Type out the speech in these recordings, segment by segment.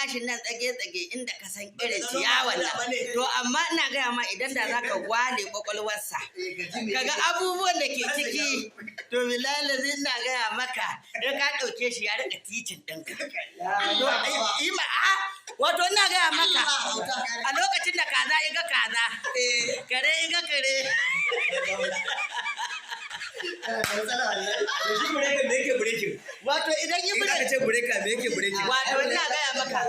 Gashin nan tsage-tsage inda ka san irin ciyawan nan. To amma ina gaya ma, idan da zaka wale kwakwalwarsa, kaga abubuwan da ke ciki, to billahi lazi ina gaya maka, in ka ɗauke shi ya rika teaching ɗinka. To ima a wato ina gaya maka, a lokacin da kaza ya ga kaza, kare ya ga kare. To shi breaker, me yake breaking? Wato idan yi In aka ce breaker, me yake breaking? Wato ina gaya maka,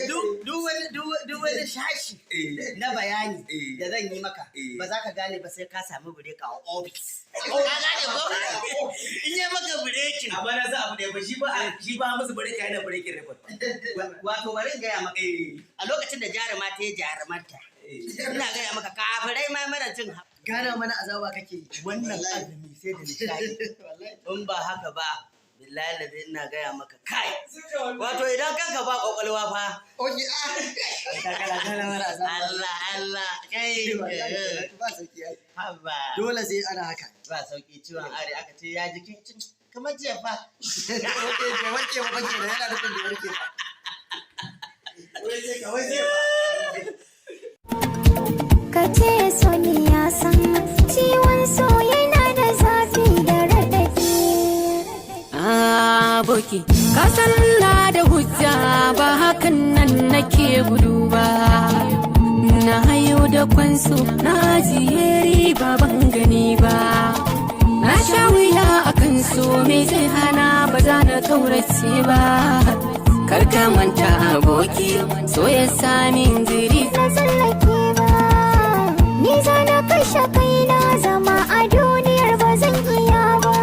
duk wani shashi na bayani da zan yi maka, ba za ka gane ba sai ka sami breaker a ofis. Ka gane ko? In yi maka breaking. Amma na sa abu da ba shi ba, shi ba musu breaker, yana breaking record. Wato bari in gaya maka, a lokacin da jaruma ta yi jarumanta, ina gaya maka, kafirai ma mara jin Gana mana azaba kake yi. Wannan azumi sai da nishaɗi. In ba haka ba, billahi lazi ina gaya maka, kai, wato idan kanka ba kwakwalwa fa. Okay, ah. Kana gana mana azaba. Allah Allah kai. Wallahi, ba sauki ai. Haba. Dole sai ana haka. Ba sauki, ciwon are aka ce ya jikin kamar jiya fa. Okay, bai warke ba kenan, yana nufin bai warke ba. Wai sai ka wai sai Ka ce so ni ya san ciwon so yana da zafi da raɗaɗi. Aboki, ka san na da hujja, ba hakan nan nake gudu ba. Na hayo da kwanso, na ajiye riba ban gani ba. Na sha wuya a kan so, me zai hana ba za na kaurace ba? Kar ka manta aboki, so ya sami jiri. Na tsallake ba, ni za na kashe kaina, zama a duniyar ba zan iya ba.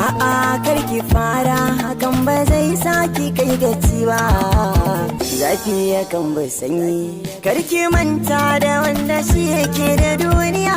A'a, karki fara, hakan ba zai saki kai gaci ba. Zafi yakan bi sanyi. Karki manta da wanda shi yake da duniya.